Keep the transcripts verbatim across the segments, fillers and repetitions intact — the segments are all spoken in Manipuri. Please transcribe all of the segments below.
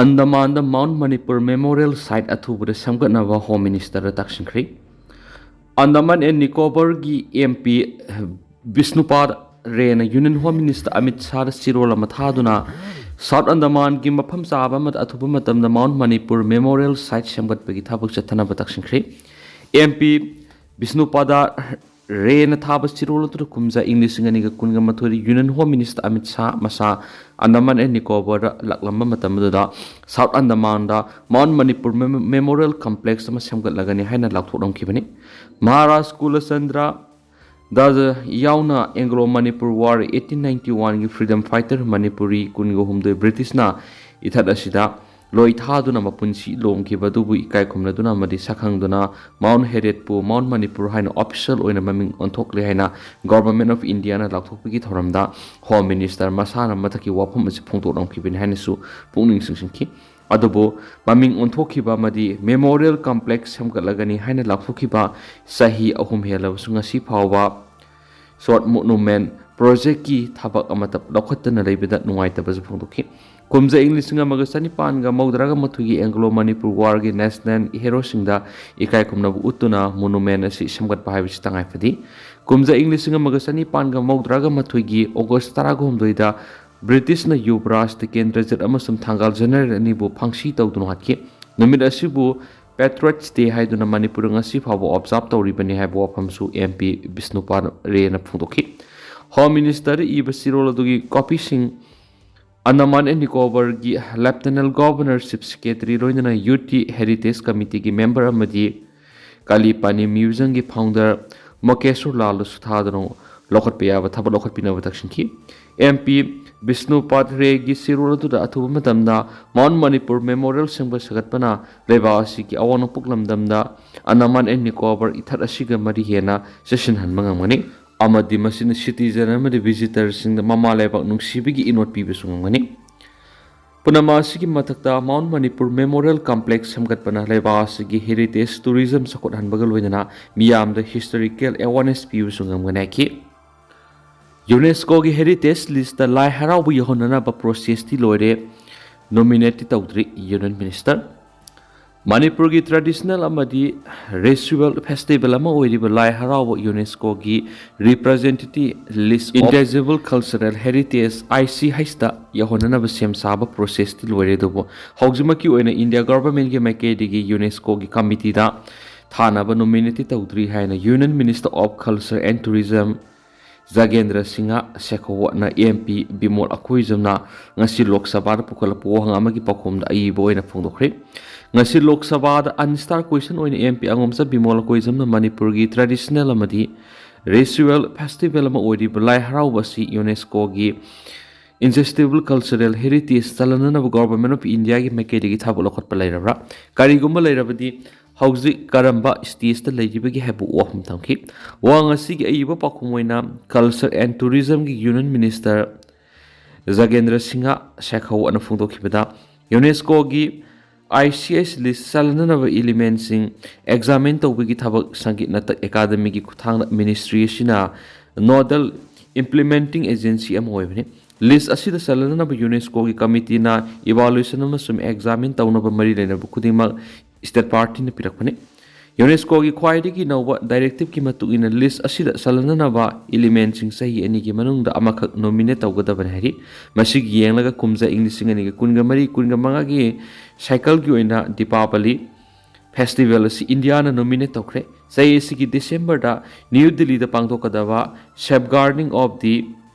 ꯑꯟꯗꯃꯥꯟꯗ ꯃꯥꯎꯟꯠ ꯃꯅꯤꯄꯨꯔ ꯃꯦꯃꯣꯔꯤꯌꯦꯜ ꯁꯥꯏꯠ ꯑꯊꯨꯕꯗ ꯁꯦꯝꯒꯠꯅꯕ ꯍꯣꯝ ꯃꯤꯅꯤꯁꯇꯔꯗ ꯇꯥꯛꯁꯤꯟꯈ꯭ꯔꯤ꯫ ꯑꯟꯗꯃꯥꯟ ꯑꯦꯟ ꯅꯤꯀꯣꯕꯔꯒꯤ ꯑꯦꯝ ꯄꯤ ꯕꯤꯁꯅꯨꯄꯥꯗ ꯔꯦꯅ ꯌꯨꯅꯤꯌꯟ ꯍꯣꯝ ꯃꯤꯅꯤꯁꯇꯔ ꯑꯃꯤꯠ ꯁꯥꯍꯗ ꯆꯤꯔꯣꯜ ꯑꯃ ꯊꯥꯗꯨꯅ ꯁꯥꯎꯠ ꯑꯟꯗꯃꯥꯟꯒꯤ ꯃꯐꯝ ꯆꯥꯕ ꯑꯃꯗ ꯑꯊꯨꯕ ꯃꯇꯝꯗ ꯃꯥꯎꯟꯠ ꯃꯅꯤꯄꯨꯔ ꯃꯦꯃꯣꯔꯤꯌꯦꯜ ꯁꯥꯏꯠ ꯁꯦꯝꯒꯠꯄꯒꯤ ꯊꯕꯛ ꯆꯠꯊꯅꯕ ꯇꯥꯛꯁꯤꯟꯈ꯭ꯔꯤ꯫ ꯑꯦꯝ ꯄꯤ ꯕꯤꯁꯅꯨꯄꯥꯗ ꯔꯦꯅ ꯊꯥꯕ ꯆꯤꯔꯣꯜ ꯑꯗꯨꯗ ꯀꯨꯝꯖꯥ ꯏꯪ ꯂꯤꯁꯤꯡ ꯑꯅꯤꯒ ꯀꯨꯟꯒ ꯃꯥꯊꯣꯏꯗ union home minister Amit Shah ꯃꯁꯥ ꯑꯟꯗꯃꯥꯟ ꯑꯦꯟ ꯅꯤꯀꯣꯕꯔꯗ ꯂꯥꯛꯂꯝꯕ ꯃꯇꯝ ꯑꯗꯨꯗ ꯁꯥꯎꯠ ꯑꯟꯗꯃꯥꯟꯗ ꯃꯥꯎꯟꯠ ꯃꯅꯤꯄꯨꯔ ꯃꯦꯃꯣꯔꯤꯌꯦꯜ ꯀꯝꯄ꯭ꯂꯦꯛꯁ ꯑꯃ ꯁꯦꯝꯒꯠꯂꯒꯅꯤ ꯍꯥꯏꯅ ꯂꯥꯎꯊꯣꯛꯂꯝꯈꯤꯕꯅꯤ꯫ ꯃꯍꯥꯔꯥꯖ ꯀꯨꯂꯆꯟꯗ꯭ꯔ ꯗꯥꯁ ꯌꯥꯎꯅ Anglo Manipur war eighteen ninety ꯋꯥꯟꯒꯤ ꯐ꯭ꯔꯤꯗꯝ ꯐꯥꯏꯇꯔ ꯃꯅꯤꯄꯨꯔꯤ ꯀꯨꯟꯒ ꯍꯨꯝꯗꯣꯏ ꯕ꯭ꯔꯤꯇꯤꯁꯅ ꯏꯊꯠ ꯑꯁꯤꯗ ꯂꯣꯏ ꯊꯥꯗꯨꯅ ꯃꯄꯨꯟꯁꯤ ꯂꯣꯝꯈꯤꯕ ꯑꯗꯨꯕꯨ ꯏꯀꯥꯏ ꯈꯨꯝꯅꯗꯨꯅ ꯑꯃꯗꯤ ꯁꯛꯈꯪꯗꯨꯅ ꯃꯥꯎꯟꯠ ꯍꯦꯔꯤꯌꯦꯠꯄꯨ ꯃꯥꯎꯟꯠ ꯃꯅꯤꯄꯨꯔ ꯍꯥꯏꯅ ꯑꯣꯐꯤꯁꯤꯌꯦꯜ ꯑꯣꯏꯅ ꯃꯃꯤꯡ ꯑꯣꯟꯊꯣꯛꯂꯦ ꯍꯥꯏꯅ ꯒꯣꯚꯔꯟꯃꯦꯟꯠ ꯑꯣꯐ ꯏꯟꯗꯤꯌꯥꯅ ꯂꯥꯎꯊꯣꯛꯄꯒꯤ ꯊꯧꯔꯝꯗ ꯍꯣꯝ ꯃꯤꯅꯤꯁꯇꯔ ꯃꯁꯥꯅ ꯃꯊꯛꯀꯤ ꯋꯥꯐꯝ ꯑꯁꯤ ꯐꯣꯡꯗꯣꯛꯂꯝꯈꯤꯕꯅꯤ ꯍꯥꯏꯅꯁꯨ ꯄꯨꯛꯅꯤꯡ ꯆꯤꯡꯁꯤꯟꯈꯤ꯫ ꯑꯗꯨꯕꯨ ꯃꯃꯤꯡ ꯑꯣꯟꯊꯣꯛꯈꯤꯕ ꯑꯃꯗꯤ ꯃꯦꯃꯣꯔꯤꯌꯦꯜ ꯀꯝꯄ꯭ꯂꯦꯛꯁ ꯁꯦꯝꯒꯠꯂꯒꯅꯤ ꯍꯥꯏꯅ ꯂꯥꯎꯊꯣꯛꯈꯤꯕ ꯆꯍꯤ ꯑꯍꯨꯝ ꯍꯦꯜꯂꯕꯁꯨ ꯉꯁꯤ ꯐꯥꯎꯕ ꯁꯣꯔꯠ ꯃꯣꯅꯨꯃꯦꯟꯠ ꯄ꯭ꯔꯣꯖꯦꯛꯀꯤ ꯊꯕꯛ ꯑꯃꯠꯇ ꯂꯧꯈꯠꯇꯅ ꯂꯩꯕꯗ ꯅꯨꯡꯉꯥꯏꯇꯕꯁꯨ ꯐꯣꯡꯗꯣꯛꯈꯤ꯫ ꯀꯨꯝꯖꯥ ꯏꯪ ꯂꯤꯁꯤꯡ ꯑꯃꯒ ꯆꯅꯤꯄꯥꯟꯒ ꯃꯧꯗ꯭ꯔꯥꯒ ꯃꯥꯊꯣꯏꯒꯤ ꯑꯦꯡꯒ꯭ꯂꯣ ꯃꯅꯤꯄꯨꯔ ꯋꯥꯔꯒꯤ ꯅꯦꯁꯅꯦꯜ ꯍꯦꯔꯣꯁꯤꯡꯗ ꯏꯀꯥꯏ ꯈꯨꯝꯅꯕ ꯎꯠꯇꯨꯅ ꯃꯣꯅꯨꯃꯦꯟꯠ ꯑꯁꯤ ꯁꯦꯝꯒꯠꯄ ꯍꯥꯏꯕꯁꯤ ꯇꯉꯥꯏ ꯐꯗꯦ꯫ ꯀꯨꯝꯖꯥ ꯏꯪ ꯂꯤꯁꯤꯡ ꯑꯃꯒ ꯆꯅꯤꯄꯥꯟꯒ ꯃꯧꯗ꯭ꯔꯥꯒ ꯃꯥꯊꯣꯏꯒꯤ ꯑꯣꯒꯁ ꯇꯔꯥꯒ ꯍꯨꯝꯗꯣꯏꯗ ꯕ꯭ꯔꯤꯇꯤꯁꯅ ꯌꯨꯕꯔꯥꯖ ꯇꯤꯀꯦꯟꯗ꯭ꯔꯖꯤꯠ ꯑꯃꯁꯨꯡ ꯊꯪꯒꯥꯜ ꯖꯦꯅꯔꯦꯜ ꯑꯅꯤꯕꯨ ꯐꯥꯡꯁꯤ ꯇꯧꯗꯨꯅ ꯍꯥꯠꯈꯤ꯫ ꯅꯨꯃꯤꯠ ꯑꯁꯤꯕꯨ ꯄꯦꯇ꯭ꯔꯣꯏꯠꯁ ꯗꯦ ꯍꯥꯏꯗꯨꯅ ꯃꯅꯤꯄꯨꯔꯗ ꯉꯁꯤ ꯐꯥꯎꯕ ꯑꯣꯕꯖꯥꯔꯕ ꯇꯧꯔꯤꯕꯅꯤ ꯍꯥꯏꯕ ꯋꯥꯐꯝꯁꯨ ꯑꯦꯝ ꯄꯤ ꯕꯤꯁꯅꯨꯄꯥꯜ ꯔꯦꯅ ꯐꯣꯡꯗꯣꯛꯈꯤ꯫ ꯍꯣꯝ ꯃꯤꯅꯤꯁꯇꯔꯗ ꯏꯕ ꯆꯤꯔꯣꯜ ꯑꯗꯨꯒꯤ ꯀꯣꯄꯤꯁꯤꯡ Andaman and ꯅꯤꯀꯣꯕꯔꯒꯤ ꯂꯦꯐꯇꯤꯅꯦꯟꯠ governor, chief secretary ꯂꯣꯏꯅꯅ ꯌꯨꯠꯀꯤ ꯍꯦꯔꯤꯇꯦꯖ ꯀꯃꯤꯇꯤꯒꯤ ꯃꯦꯝꯕꯔ ꯑꯃꯗꯤ ꯀꯥꯂꯤꯄꯥꯅꯤ ꯃ꯭ꯌꯨꯖꯤꯌꯝꯒꯤ ꯐꯥꯎꯟꯗꯔ ꯃꯣꯀꯦꯁꯣꯔ ꯂꯥꯜꯗꯁꯨ ꯊꯥꯗꯨꯅ ꯂꯧꯈꯠꯄ ꯌꯥꯕ ꯊꯕꯛ ꯂꯧꯈꯠꯄꯤꯅꯕ ꯇꯛꯁꯤꯟꯈꯤ꯫ ꯑꯦꯝ ꯄꯤ ꯕꯤꯁꯅꯨꯄꯥꯠ ꯔꯦꯒꯤ ꯆꯤꯔꯣꯜ ꯑꯗꯨꯗ ꯑꯊꯨꯕ ꯃꯇꯝꯗ ꯃꯥꯎꯟꯠ ꯃꯅꯤꯄꯨꯔ ꯃꯦꯃꯣꯔꯤꯌꯦꯜ ꯁꯦꯝꯒꯠ ꯁꯥꯒꯠꯄꯅ ꯂꯩꯕꯥꯛ ꯑꯁꯤꯒꯤ ꯑꯋꯥꯡ ꯅꯣꯡꯄꯣꯛ ꯂꯝꯗꯝꯗ ꯑꯟꯗꯃꯥꯟ ꯑꯦꯟ ꯅꯤꯀꯣꯕꯔ ꯏꯊꯠ ꯑꯁꯤꯒ ꯃꯔꯤ ꯍꯦꯟꯅ ꯆꯦꯠꯁꯤꯟꯍꯟꯕ ꯉꯝꯒꯅꯤ ꯑꯃꯗꯤ ꯃꯁꯤꯅ ꯁꯤꯇꯤꯖꯟ ꯑꯃꯗꯤ ꯚꯤꯖꯤꯇꯔꯁꯤꯡꯗ ꯃꯃꯥ ꯂꯩꯕꯥꯛ ꯅꯨꯡꯁꯤꯕꯒꯤ ꯏꯅꯣꯠ ꯄꯤꯕꯁꯨ ꯉꯝꯒꯅꯤ꯫ ꯄꯨꯝꯅꯃꯛ ꯑꯁꯤꯒꯤ ꯃꯊꯛꯇ ꯃꯥꯎꯟꯠ ꯃꯅꯤꯄꯨꯔ ꯃꯦꯃꯣꯔꯤꯌꯦꯜ ꯀꯝꯄ꯭ꯂꯦꯛꯁ ꯁꯦꯝꯒꯠꯄꯅ ꯂꯩꯕꯥꯛ ꯑꯁꯤꯒꯤ ꯍꯦꯔꯤꯇꯦꯖ ꯇꯨꯔꯤꯖꯝ ꯆꯥꯎꯈꯠꯍꯟꯕꯒ ꯂꯣꯏꯅꯅ ꯃꯤꯌꯥꯝꯗ ꯍꯤꯁꯇꯣꯔꯤꯀꯦꯜ ꯑꯦꯋꯥꯔꯅꯦꯁ ꯄꯤꯕꯁꯨ ꯉꯝꯒꯅꯤ ꯍꯥꯏꯈꯤ꯫ ꯌꯨꯅꯦꯁꯀꯣꯒꯤ ꯍꯦꯔꯤꯇꯦꯖ ꯂꯤꯁꯇ ꯂꯥꯏ ꯍꯔꯥꯎꯕ ꯌꯧꯍꯟꯅꯅꯕ ꯄ꯭ꯔꯣꯁꯦꯁꯇꯤ ꯂꯣꯏꯔꯦ꯫ ꯅꯣꯃꯤꯅꯦꯠꯇꯤ ꯇꯧꯗ꯭ꯔꯤ ꯌꯨꯅꯤꯌꯟ ꯃꯤꯅꯤꯁꯇꯔ꯫ ꯃꯅꯤꯄꯨꯔꯒꯤ ꯇ꯭ꯔꯦꯗꯤꯁꯅꯦꯜ ꯑꯃꯗꯤ ꯔꯤꯆꯨꯋꯦꯜ ꯐꯦꯁꯇꯤꯚꯦꯜ ꯑꯃ ꯑꯣꯏꯔꯤꯕ ꯂꯥꯏ ꯍꯔꯥꯎꯕ ꯌꯨꯅꯦꯁꯀꯣꯒꯤ representative list intangible cultural heritage, I C ꯍꯩꯆꯇ ꯌꯧꯍꯟꯅꯅꯕ ꯁꯦꯝ ꯁꯥꯕ ꯄ꯭ꯔꯣꯁꯦꯁꯇꯤ ꯂꯣꯏꯔꯦ, ꯑꯗꯨꯕꯨ ꯍꯧꯖꯤꯛꯃꯛꯀꯤ ꯑꯣꯏꯅ ꯏꯟꯗꯤꯌꯥ ꯒꯚꯔꯟꯃꯦꯟꯠꯀꯤ ꯃꯥꯏꯀꯩꯗꯒꯤ ꯌꯨꯅꯦꯁꯀꯣꯒꯤ ꯀꯃꯤꯇꯤꯗ ꯊꯥꯅꯕ ꯅꯣꯃꯤꯅꯦꯠꯇꯤ ꯇꯧꯗ꯭ꯔꯤ ꯍꯥꯏꯅ Union Minister of Culture and Tourism Gajendra Singh ꯁꯦꯈꯣꯋꯠꯅ ꯑꯦꯝ ꯄꯤ ꯕꯤꯃꯣꯜ ꯑꯀꯣꯏꯖꯝꯅ ꯉꯁꯤ ꯂꯣꯛ ꯁꯚꯥꯗ ꯄꯨꯈꯠꯂꯛꯄ ꯋꯥꯍꯪ ꯑꯃꯒꯤ ꯄꯥꯎꯈꯨꯝꯗ ꯑꯏꯕ ꯑꯣꯏꯅ ꯐꯣꯡꯗꯣꯛꯈ꯭ꯔꯦ꯫ ꯉꯁꯤ ꯂꯣꯛ ꯁꯚꯥꯗ unanswered question ꯑꯣꯏꯅ ꯑꯦꯝ ꯄꯤ ꯑꯉꯣꯝꯆꯥ ꯕꯤꯃꯣꯜ ꯑꯀꯣꯏꯖꯝꯅ ꯃꯅꯤꯄꯨꯔꯒꯤ ꯇ꯭ꯔꯦꯗꯤꯁꯅꯦꯜ ꯑꯃꯗꯤ ꯔꯤꯆꯨꯋꯦꯜ ꯐꯦꯁꯇꯤꯚꯦꯜ ꯑꯃ ꯑꯣꯏꯔꯤꯕ ꯂꯥꯏ ꯍꯔꯥꯎꯕ ꯑꯁꯤ ꯌꯨꯅꯦꯁꯀꯣꯒꯤ ꯏꯟꯇꯦꯟꯖꯤꯕꯜ ꯀꯜꯆꯔꯦꯜ ꯍꯦꯔꯤꯇꯦꯖ ꯆꯜꯍꯟꯅꯅꯕ ꯒꯣꯚꯔꯟꯃꯦꯟꯠ ꯑꯣꯐ ꯏꯟꯗꯤꯌꯥꯒꯤ ꯃꯥꯏꯀꯩꯗꯒꯤ ꯊꯕꯛ ꯂꯧꯈꯠꯄ ꯂꯩꯔꯕ꯭ꯔꯥ? ꯀꯔꯤꯒꯨꯝꯕ ꯂꯩꯔꯕꯗꯤ ꯍꯧꯖꯤꯛ ꯀꯔꯝꯕ ꯁ꯭ꯇꯦꯖꯇ ꯂꯩꯔꯤꯕꯒꯦ ꯍꯥꯏꯕ ꯋꯥꯐꯝ ꯊꯝꯈꯤ꯫ ꯋꯥꯍꯪ ꯑꯁꯤꯒꯤ ꯑꯏꯕ ꯄꯥꯎꯈꯨꯝ ꯑꯣꯏꯅ ꯀꯜꯆꯔ ꯑꯦꯟ ꯇꯨꯔꯤꯖꯝꯒꯤ ꯌꯨꯅꯤꯌꯟ ꯃꯤꯅꯤꯁꯇꯔ ꯖꯒꯦꯟꯗ꯭ꯔ ꯁꯤꯡꯍ ꯁꯦꯈꯣꯋꯠꯅ ꯐꯣꯡꯗꯣꯛꯈꯤꯕꯗ, ꯌꯨꯅꯦꯁꯀꯣꯒꯤ I C H list ꯆꯜꯍꯟꯅꯅꯕ ꯏꯂꯤꯃꯦꯟꯁꯤꯡ examine ꯇꯧꯕꯒꯤ ꯊꯕꯛ ꯁꯪꯒꯤꯠ ꯅꯥꯇꯛ ꯑꯦꯀꯥꯗꯃꯤꯒꯤ ꯈꯨꯠꯊꯥꯡꯗ ꯃꯤꯅꯤꯁꯇ꯭ꯔꯤ ꯑꯁꯤꯅ ꯅꯣꯗꯦꯜ ꯏꯝꯄ꯭ꯂꯤꯃꯦꯟꯇꯤꯡ ꯑꯦꯖꯦꯟꯁꯤ ꯑꯃ ꯑꯣꯏꯕꯅꯤ꯫ ꯂꯤꯁ ꯑꯁꯤꯗ ꯆꯜꯍꯟꯅꯕ ꯌꯨꯅꯦꯁꯀꯣꯒꯤ ꯀꯃꯤꯇꯤꯅ ꯏꯚꯥꯂꯨꯌꯦꯁꯟ ꯑꯃꯁꯨꯡ ꯑꯦꯛꯖꯥꯃꯤꯟ ꯇꯧꯅꯕ ꯃꯔꯤ ꯂꯩꯅꯕ ꯈꯨꯗꯤꯡꯃꯛ ꯁ꯭ꯇꯦꯠ ꯄꯥꯔꯇꯤꯅ ꯄꯤꯔꯛꯄꯅꯤ꯫ ꯌꯨꯅꯦꯁꯀꯣꯒꯤ ꯈ꯭ꯋꯥꯏꯗꯒꯤ ꯅꯧꯕ ꯗꯥꯏꯔꯦꯛꯇꯤꯚꯀꯤ ꯃꯇꯨꯡ ꯏꯟꯅ ꯂꯤꯁ ꯑꯁꯤꯗ ꯆꯜꯍꯟꯅꯅꯕ ꯏꯂꯤꯃꯦꯟꯁꯤꯡ ꯆꯍꯤ ꯑꯅꯤꯒꯤ ꯃꯅꯨꯡꯗ ꯑꯃꯈꯛ ꯅꯣꯃꯤꯅꯦꯠ ꯇꯧꯒꯗꯕꯅꯤ ꯍꯥꯏꯔꯤ꯫ ꯃꯁꯤꯒꯤ ꯌꯦꯡꯂꯒ ꯀꯨꯝꯖꯥ ꯏꯪ ꯂꯤꯁꯤꯡ ꯑꯅꯤꯒ ꯀꯨꯟꯒ ꯃꯔꯤ ꯀꯨꯟꯒ ꯃꯉꯥꯒꯤ ꯁꯥꯏꯀꯜꯒꯤ ꯑꯣꯏꯅ ꯗꯤꯄꯥꯕꯂꯤ ꯐꯦꯁꯇꯤꯚꯦꯜ ꯑꯁꯤ ꯏꯟꯗꯤꯌꯥꯅ ꯅꯣꯃꯤꯅꯦꯠ ꯇꯧꯈ꯭ꯔꯦ꯫ ꯆꯍꯤ ꯑꯁꯤꯒꯤ ꯗꯤꯁꯦꯝꯕꯔꯗ ꯅ꯭ꯌꯨ ꯗꯤꯜꯂꯤꯗ ꯄꯥꯡꯊꯣꯛꯀꯗꯕ Safeguarding of the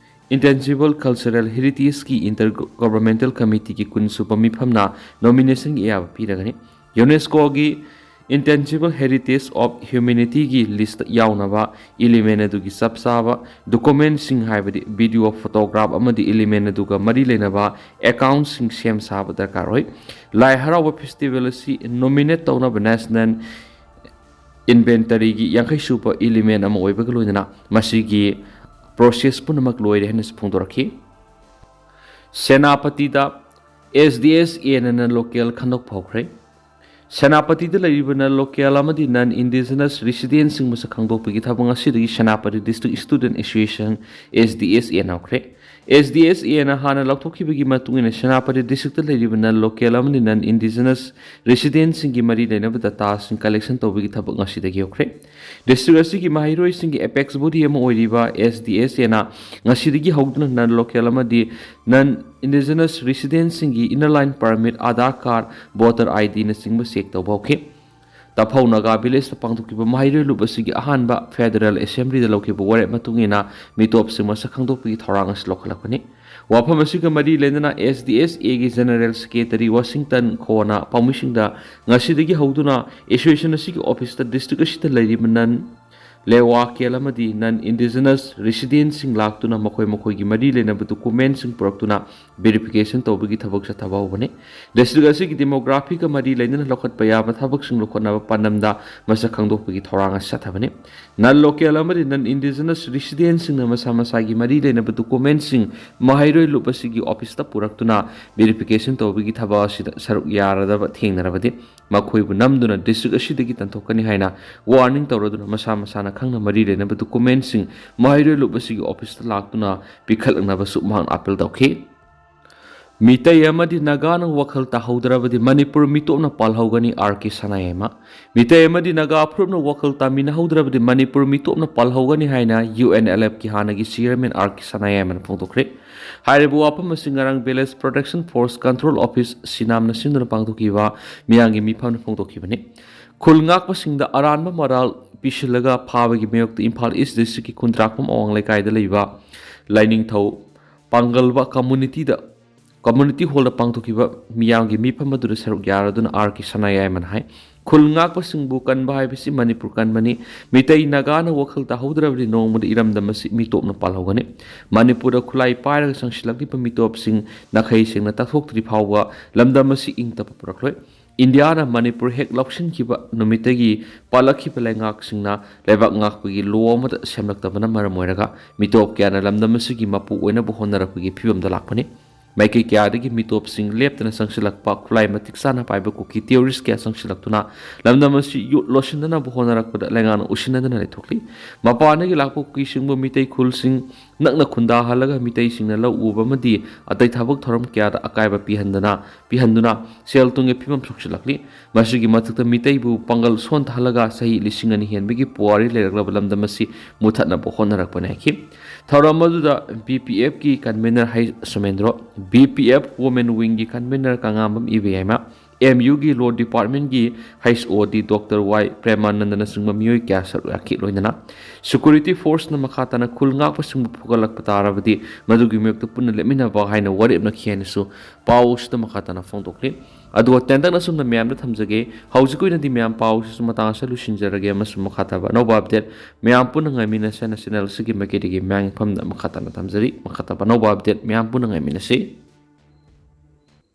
Intangible Cultural Heritageꯀꯤ ꯏꯟꯇꯔ ꯒꯣꯚꯔꯟꯃꯦꯟꯇꯦꯜ ꯀꯃꯤꯇꯤꯒꯤ ꯀꯨꯟꯁꯨꯕ ꯃꯤꯐꯝꯅ ꯅꯣꯃꯤꯅꯦꯁꯟꯒꯤ ꯑꯌꯥꯕ ꯄꯤꯔꯒꯅꯤ꯫ ꯌꯨꯅꯦꯁꯀꯣꯒꯤ Intangible Heritage of Humanityꯒꯤ ꯂꯤꯁꯇ ꯌꯥꯎꯅꯕ ꯏꯂꯤꯃꯦꯟ ꯑꯗꯨꯒꯤ ꯆꯞ ꯆꯥꯕ ꯗꯣꯀꯨꯃꯦꯟꯁꯤꯡ, ꯍꯥꯏꯕꯗꯤ ꯚꯤꯗꯤꯑꯣ, ꯐꯣꯇꯣꯒ꯭ꯔꯥꯐ ꯑꯃꯗꯤ ꯏꯂꯤꯃꯦꯟ ꯑꯗꯨꯒ ꯃꯔꯤ ꯂꯩꯅꯕ ꯑꯦꯀꯥꯎꯟꯁꯤꯡ ꯁꯦꯝ ꯁꯥꯕ ꯗꯔꯀꯥꯔ ꯑꯣꯏ꯫ ꯂꯥꯏ ꯍꯔꯥꯎꯕ ꯐꯦꯁꯇꯤꯚꯦꯜ ꯑꯁꯤ ꯅꯣꯃꯤꯅꯦꯠ ꯇꯧꯅꯕ ꯅꯦꯁꯅꯦꯜ ꯏꯟꯚꯦꯟꯇꯔꯤꯒꯤ ꯌꯥꯡꯈꯩ ꯁꯨꯕ ꯏꯂꯤꯃꯦꯟ ꯑꯃ ꯑꯣꯏꯕꯒ ꯂꯣꯏꯅꯅ ꯃꯁꯤꯒꯤ ꯄ꯭ꯔꯣꯁꯦꯁ ꯄꯨꯝꯅꯃꯛ ꯂꯣꯏꯔꯦ ꯍꯥꯏꯅꯁꯨ ꯐꯣꯡꯗꯣꯔꯛꯈꯤ꯫ ꯁꯦꯅꯥꯄꯇꯤꯗ ꯑꯦꯁ ꯗꯤ ꯑꯦꯁ ꯑꯦꯅ ꯅꯟ ꯂꯣꯀꯦꯜ ꯈꯟꯗꯣꯛꯄ ꯍꯧꯈ꯭ꯔꯦ꯫ ꯁꯦꯅꯥꯄꯇꯤꯗ ꯂꯩꯔꯤꯕ ꯅꯟ ꯂꯣꯀꯦꯜ ꯑꯃꯗꯤ ꯅꯟ ꯏꯟꯗꯤꯖꯤꯅꯁ ꯔꯤꯁꯤꯗꯦꯟꯁꯤꯡ ꯃꯁꯛ ꯈꯪꯗꯣꯛꯄꯒꯤ ꯊꯕꯛ ꯉꯁꯤꯗꯒꯤ Senapati district student association, S D S ꯑꯦꯅ ꯍꯧꯈ꯭ꯔꯦ꯫ ꯑꯦꯁ ꯗꯤ ꯑꯦꯁ ꯑꯦꯅ ꯍꯥꯟꯅ ꯂꯥꯎꯊꯣꯛꯈꯤꯕꯒꯤ ꯃꯇꯨꯡ ꯏꯟꯅ ꯁꯦꯅꯥꯄꯇꯤ ꯗꯤꯁꯇ꯭ꯔꯤꯛꯇ ꯂꯩꯔꯤꯕ ꯅꯟ ꯂꯣꯀꯦꯜ ꯑꯃꯗꯤ ꯅꯟ ꯏꯟꯗꯤꯖꯤꯅꯁ ꯔꯤꯁꯤꯗꯦꯟꯁꯁꯤꯡꯒꯤ ꯃꯔꯤ ꯂꯩꯅꯕ ꯗꯇꯥꯁꯤꯡ ꯀꯂꯦꯛꯁꯟ ꯇꯧꯕꯒꯤ ꯊꯕꯛ ꯉꯁꯤꯗꯒꯤ ꯍꯧꯈ꯭ꯔꯦ꯫ ꯗꯤꯁꯇ꯭ꯔꯤꯛ ꯑꯁꯤꯒꯤ ꯃꯍꯩꯔꯣꯏꯁꯤꯡꯒꯤ ꯑꯦꯄꯦꯛꯁ ꯕꯣꯗꯤ ꯑꯃ ꯑꯣꯏꯔꯤꯕ ꯑꯦꯁ ꯗꯤ ꯑꯦꯁ ꯑꯦꯅ ꯉꯁꯤꯗꯒꯤ ꯍꯧꯗꯨꯅ ꯅꯟ ꯂꯣꯀꯦꯜ ꯑꯃꯗꯤ ꯅꯟ ꯏꯟꯗꯤꯖꯤꯅꯁ ꯔꯤꯁꯤꯗꯦꯟꯁꯁꯤꯡꯒꯤ inner line permit, Aadhaar card, voter I ꯗꯤꯅꯆꯤꯡꯕ ꯆꯦꯛ ꯇꯧꯕ ꯍꯧꯈꯤ꯫ ꯇꯐꯧ ꯅꯥꯒꯥ ꯚꯤꯂꯦꯖꯇ ꯄꯥꯡꯊꯣꯛꯈꯤꯕ ꯃꯍꯩꯔꯣꯏ ꯂꯨꯞ ꯑꯁꯤꯒꯤ ꯑꯍꯥꯟꯕ ꯐꯦꯗꯔꯦꯜ ꯑꯦꯁꯦꯝꯕ꯭ꯂꯤꯗ ꯂꯧꯈꯤꯕ ꯋꯥꯔꯦꯞ ꯃꯇꯨꯡ ꯏꯟꯅ ꯃꯤꯇꯣꯞꯁꯤꯡ ꯃꯁꯛ ꯈꯪꯗꯣꯛꯄꯒꯤ ꯊꯧꯔꯥꯡ ꯑꯁꯤ ꯂꯧꯈꯠꯂꯛꯄꯅꯤ꯫ ꯋꯥꯐꯝ ꯑꯁꯤꯒ ꯃꯔꯤ ꯂꯩꯅꯅ ꯑꯦꯁ ꯗꯤ ꯑꯦꯁ ꯑꯦꯒꯤ ꯖꯦꯅꯔꯦꯜ ꯁꯦꯀ꯭ꯔꯦꯇꯔꯤ ꯋꯥꯁꯤꯡꯇꯟ ꯈꯣꯅ ꯄꯥꯎꯃꯤꯁꯤꯡꯗ ꯉꯁꯤꯗꯒꯤ ꯍꯧꯗꯨꯅ ꯑꯦꯁꯣꯁꯤꯌꯦꯁꯟ ꯑꯁꯤꯒꯤ ꯑꯣꯐꯤꯁꯇ ꯗꯤꯁꯇ꯭ꯔꯤꯛ ꯑꯁꯤꯗ ꯂꯩꯔꯤꯕ ꯅꯟ ꯂꯦꯋꯥꯀꯦꯜ ꯑꯃꯗꯤ ꯅꯟ ꯏꯟꯗꯤꯖꯤꯅꯁ ꯔꯤꯁꯤꯗꯦꯟꯁꯁꯤꯡ ꯂꯥꯛꯇꯨꯅ ꯃꯈꯣꯏ ꯃꯈꯣꯏꯒꯤ ꯃꯔꯤ ꯂꯩꯅꯕ ꯗꯣꯀꯨꯃꯦꯟꯁꯤꯡ ꯄꯨꯔꯛꯇꯨꯅ ꯚꯦꯔꯤꯐꯤꯀꯦꯁꯟ ꯇꯧꯕꯒꯤ ꯊꯕꯛ ꯆꯠꯊꯕ ꯍꯧꯕꯅꯤ꯫ ꯗꯤꯁꯇ꯭ꯔꯤꯛ ꯑꯁꯤꯒꯤ ꯗꯦꯃꯣꯒ꯭ꯔꯥꯐꯤꯒ ꯃꯔꯤ ꯂꯩꯅꯅ ꯂꯧꯈꯠꯄ ꯌꯥꯕ ꯊꯕꯛꯁꯤꯡ ꯂꯧꯈꯠꯅꯕ ꯄꯥꯟꯗꯝꯗ ꯃꯁꯛ ꯈꯪꯗꯣꯛꯄꯒꯤ ꯊꯧꯔꯥꯡ ꯑꯁꯤ ꯆꯠꯊꯕꯅꯤ꯫ ꯅꯟ ꯂꯣꯀꯦꯜ ꯑꯃꯗꯤ ꯅꯟ ꯏꯟꯗꯤꯖꯤꯅꯁ ꯔꯤꯁꯤꯗꯦꯟꯁꯁꯤꯡꯅ ꯃꯁꯥ ꯃꯁꯥꯒꯤ ꯃꯔꯤ ꯂꯩꯅꯕ ꯗꯣꯀꯨꯃꯦꯟꯁꯤꯡ ꯃꯍꯩꯔꯣꯏ ꯂꯨꯞ ꯑꯁꯤꯒꯤ ꯑꯣꯐꯤꯁꯇ ꯄꯨꯔꯛꯇꯨꯅ ꯚꯦꯔꯤꯐꯤꯀꯦꯁꯟ ꯇꯧꯕꯒꯤ ꯊꯕꯛ ꯑꯁꯤꯗ ꯁꯔꯨꯛ ꯌꯥꯔꯗꯕ ꯊꯦꯡꯅꯔꯕꯗꯤ ꯃꯈꯣꯏꯕꯨ ꯅꯝꯗꯨꯅ ꯗꯤꯁꯇ꯭ꯔꯤꯛ ꯑꯁꯤꯗꯒꯤ ꯇꯥꯟꯊꯣꯛꯀꯅꯤ ꯍꯥꯏꯅ ꯋꯥꯔꯅꯤꯡ ꯇꯧꯔꯗꯨꯅ ꯃꯁꯥ ꯃꯁꯥꯅ ꯈꯪꯅ ꯃꯔꯤ ꯂꯩꯅꯕ ꯗꯣꯀꯨꯃꯦꯟꯁꯤꯡ ꯃꯍꯩꯔꯣꯏ ꯂꯨꯞ ꯑꯁꯤꯒꯤ ꯑꯣꯐꯤꯁꯇ ꯂꯥꯛꯇꯨꯅ ꯄꯤꯈꯠꯂꯛꯅꯕꯁꯨ ꯃꯍꯥꯛꯅ ꯑꯥꯄꯤꯜ ꯇꯧꯈꯤ꯫ ꯃꯤꯇꯩ ꯑꯃꯗꯤ ꯅꯥꯒꯥꯅ ꯋꯥꯈꯜ ꯇꯥꯍꯧꯗ꯭ꯔꯕꯗꯤ ꯃꯅꯤꯄꯨꯔ ꯃꯤꯇꯣꯞꯅ ꯄꯥꯜꯍꯧꯒꯅꯤ, ꯑꯥꯔ ꯀꯦ ꯁꯅꯥꯌꯥꯏꯃ꯫ ꯃꯤꯇꯩ ꯑꯃꯗꯤ ꯅꯥꯒꯥ ꯐꯨꯔꯨꯞꯅ ꯋꯥꯈꯜ ꯇꯥꯃꯤꯟꯅꯍꯧꯗ꯭ꯔꯕꯗꯤ ꯃꯅꯤꯄꯨꯔ ꯃꯤꯇꯣꯞꯅ ꯄꯥꯜꯍꯧꯒꯅꯤ ꯍꯥꯏꯅ ꯌꯨ ꯑꯦꯟ ꯑꯦꯜ ꯑꯦꯐꯀꯤ ꯍꯥꯟꯅꯒꯤ ꯆꯤꯌꯔꯃꯦꯟ ꯑꯥꯔ ꯀꯦ ꯁꯅꯥꯌꯥꯏꯃꯅ ꯐꯣꯡꯗꯣꯛꯈ꯭ꯔꯦ꯫ ꯍꯥꯏꯔꯤꯕ ꯋꯥꯐꯝ ꯑꯁꯤ ꯉꯔꯥꯡ village protection force control office ꯁꯤꯅꯥꯝꯅ ꯁꯤꯟꯗꯨꯅ ꯄꯥꯡꯊꯣꯛꯈꯤꯕ ꯃꯤꯌꯥꯝꯒꯤ ꯃꯤꯐꯝꯅ ꯐꯣꯡꯗꯣꯛꯈꯤꯕꯅꯤ꯫ ꯈꯨꯜ ꯉꯥꯛꯄꯁꯤꯡꯗ ꯑꯔꯥꯟꯕ ꯃꯔꯥꯜ ꯄꯤꯁꯤꯜꯂꯒ ꯐꯥꯕꯒꯤ ꯃꯥꯌꯣꯛꯇ ꯏꯝꯐꯥꯜ ꯏꯁ ꯗꯤꯁꯇ꯭ꯔꯤꯛꯀꯤ ꯈꯨꯟꯗ꯭ꯔꯥꯛꯄꯝ ꯑꯋꯥꯡ ꯂꯩꯀꯥꯏꯗ ꯂꯩꯕ ꯂꯥꯏꯅꯤꯡꯊꯧ ꯄꯥꯡꯒꯜꯕ ꯀꯝꯃꯨꯅꯤꯇꯤꯗ, ꯀꯝꯃꯨꯅꯤꯇꯤ ꯍꯣꯜꯗ ꯄꯥꯡꯊꯣꯛꯈꯤꯕ ꯃꯤꯌꯥꯝꯒꯤ ꯃꯤꯐꯝ ꯑꯗꯨꯗ ꯁꯔꯨꯛ ꯌꯥꯔꯗꯨꯅ ꯑꯥꯔ ꯀꯦ ꯁꯅꯥꯌꯥꯏꯃꯅ ꯍꯥꯏ, ꯈꯨꯜ ꯉꯥꯛꯄꯁꯤꯡꯕꯨ ꯀꯟꯕ ꯍꯥꯏꯕꯁꯤ ꯃꯅꯤꯄꯨꯔ ꯀꯟꯕꯅꯤ꯫ ꯃꯤꯇꯩ ꯅꯥꯒꯥꯅ ꯋꯥꯈꯜ ꯇꯥꯍꯧꯗ꯭ꯔꯕꯗꯤ ꯅꯣꯡꯃꯗꯤ ꯏꯔꯝꯗꯝ ꯑꯁꯤ ꯃꯤꯇꯣꯞꯅ ꯄꯥꯜꯍꯧꯒꯅꯤ꯫ ꯃꯅꯤꯄꯨꯔꯗ ꯈꯨꯠꯂꯥꯏ ꯄꯥꯏꯔꯒ ꯆꯪꯁꯤꯜꯂꯛꯂꯤꯕ ꯃꯤꯇꯣꯞꯁꯤꯡ ꯅꯥꯈꯩ ꯁꯦꯡꯅ ꯇꯛꯊꯣꯛꯇ꯭ꯔꯤ ꯐꯥꯎꯕ ꯂꯝꯗꯝ ꯑꯁꯤ ꯏꯪ ꯇꯞꯄ ꯄꯨꯔꯛꯂꯣꯏ꯫ ꯏꯟꯗꯤꯌꯥꯅ ꯃꯅꯤꯄꯨꯔ ꯍꯦꯛ ꯂꯧꯁꯤꯟꯈꯤꯕ ꯅꯨꯃꯤꯠꯇꯒꯤ ꯄꯥꯜꯂꯛꯈꯤꯕ ꯂꯩꯉꯥꯛꯁꯤꯡꯅ ꯂꯩꯕꯥꯛ ꯉꯥꯛꯄꯒꯤ ꯂꯣ ꯑꯃꯠꯇ ꯁꯦꯝꯂꯛꯇꯕꯅ ꯃꯔꯝ ꯑꯣꯏꯔꯒ ꯃꯤꯇꯣꯞ ꯀꯌꯥꯅ ꯂꯝꯗꯝ ꯑꯁꯤꯒꯤ ꯃꯄꯨ ꯑꯣꯏꯅꯕ ꯍꯣꯠꯅꯔꯛꯄꯒꯤ ꯐꯤꯕꯝꯗ ꯂꯥꯛꯄꯅꯤ꯫ ꯃꯥꯏꯀꯩ ꯀꯌꯥꯗꯒꯤ ꯃꯤꯇꯣꯞꯁꯤꯡ ꯂꯦꯞꯇꯅ ꯆꯪꯁꯤꯜꯂꯛꯄ, ꯈꯨꯠꯂꯥꯏ ꯃꯇꯤꯛ ꯆꯥꯅ ꯄꯥꯏꯕ ꯀꯨꯀꯤ terrorist ꯀꯌꯥ ꯆꯪꯁꯤꯜꯂꯛꯇꯨꯅ ꯂꯝꯗꯝ ꯑꯁꯤ ꯌꯨꯠ ꯂꯣꯠꯁꯤꯟꯗꯅꯕ ꯍꯣꯠꯅꯔꯛꯄꯗ ꯂꯩꯉꯥꯛꯅ ꯎꯁꯤꯟꯅꯗꯅ ꯂꯩꯊꯣꯛꯂꯤ꯫ ꯃꯄꯥꯟꯗꯒꯤ ꯂꯥꯛꯄ ꯀꯨꯀꯤꯁꯤꯡꯕꯨ ꯃꯤꯇꯩ ꯈꯨꯜꯁꯤꯡ ꯅꯛꯅ ꯈꯨꯟꯗꯥꯍꯜꯂꯒ ꯃꯤꯇꯩꯁꯤꯡꯅ ꯂꯧ ꯎꯕ ꯑꯃꯗꯤ ꯑꯇꯩ ꯊꯕꯛ ꯊꯧꯔꯝ ꯀꯌꯥꯗ ꯑꯀꯥꯏꯕ ꯄꯤꯍꯟꯗꯅ, ꯄꯤꯍꯟꯗꯨꯅ ꯁꯦꯜ ꯊꯨꯝꯒꯤ ꯐꯤꯕꯝ ꯁꯣꯛꯆꯤꯜꯂꯛꯂꯤ꯫ ꯃꯁꯤꯒꯤ ꯃꯊꯛꯇ ꯃꯤꯇꯩꯕꯨ ꯄꯥꯡꯒꯜ ꯁꯣꯟꯊꯍꯜꯂꯒ ꯆꯍꯤ ꯂꯤꯁꯤꯡ ꯑꯅꯤ ꯍꯦꯟꯕꯒꯤ ꯄꯨꯋꯥꯔꯤ ꯂꯩꯔꯛꯂꯕ ꯂꯝꯗꯝ ꯑꯁꯤ ꯃꯨꯊꯠꯅꯕ ꯍꯣꯠꯅꯔꯛꯄꯅꯤ ꯍꯥꯏꯈꯤ꯫ ꯊꯧꯔꯝ ꯑꯗꯨꯗ B P F ꯀꯤ convener ꯍꯩ Somendro, B P F Women Wing ꯒꯤ convener ꯀꯉꯥꯝꯕꯝ ꯏꯕꯦꯌꯥꯏꯃ, M U ꯒꯤ law department ꯀꯤ H O D Doctor Y ꯄ꯭ꯔꯦꯃꯥꯅꯟꯗꯅꯆꯤꯡꯕ ꯃꯤꯑꯣꯏ ꯀꯌꯥ ꯁꯔꯨꯛ ꯌꯥꯈꯤ꯫ ꯂꯣꯏꯅꯅ security force ꯅ ꯃꯈꯥ ꯇꯥꯅ ꯈꯨꯜ ꯉꯥꯛꯄꯁꯤꯡꯕꯨ ꯐꯨꯒꯠꯂꯛꯄ ꯇꯥꯔꯕꯗꯤ ꯃꯗꯨꯒꯤ ꯃꯥꯌꯣꯛꯇ ꯄꯨꯟꯅ ꯂꯦꯞꯃꯤꯟꯅꯕ ꯍꯥꯏꯅ ꯋꯥꯔꯦꯞꯅꯈꯤ ꯍꯥꯏꯅꯁꯨ ꯄꯥꯎ ꯑꯁꯤꯗ ꯃꯈꯥ ꯇꯥꯅ ꯐꯣꯡꯗꯣꯛꯂꯤ꯫ ꯑꯗꯨꯒ ꯇꯦꯟꯇꯛꯅ ꯑꯁꯨꯝꯅ ꯃꯌꯥꯝꯗ ꯊꯝꯖꯒꯦ, ꯍꯧꯖꯤꯛꯀꯤ ꯑꯣꯏꯅꯗꯤ ꯃꯌꯥꯝ ꯄꯥꯎ ꯑꯁꯤꯁꯨ ꯃꯇꯥꯡ ꯑꯁꯤꯗ ꯂꯣꯏꯁꯤꯟꯖꯔꯒꯦ ꯑꯃꯁꯨꯡ ꯃꯈꯥ ꯇꯥꯕ ꯑꯅꯧꯕ update ꯃꯌꯥꯝ ꯄꯨꯟꯅ ꯉꯥꯏꯃꯤꯟꯅꯁꯦ ꯍꯥꯏꯅ channel ꯑꯁꯤꯒꯤ ꯃꯥꯏꯀꯩꯗꯒꯤ ꯃꯌꯥꯝꯒꯤ ꯃꯐꯝꯗ ꯃꯈꯥ ꯇꯥꯅ ꯊꯝꯖꯔꯤ꯫ ꯃꯈꯥ ꯇꯥꯕ ꯑꯅꯧꯕ update ꯃꯌꯥꯝ ꯄꯨꯟꯅ ꯉꯥꯏꯃꯤꯟꯅꯁꯤ꯫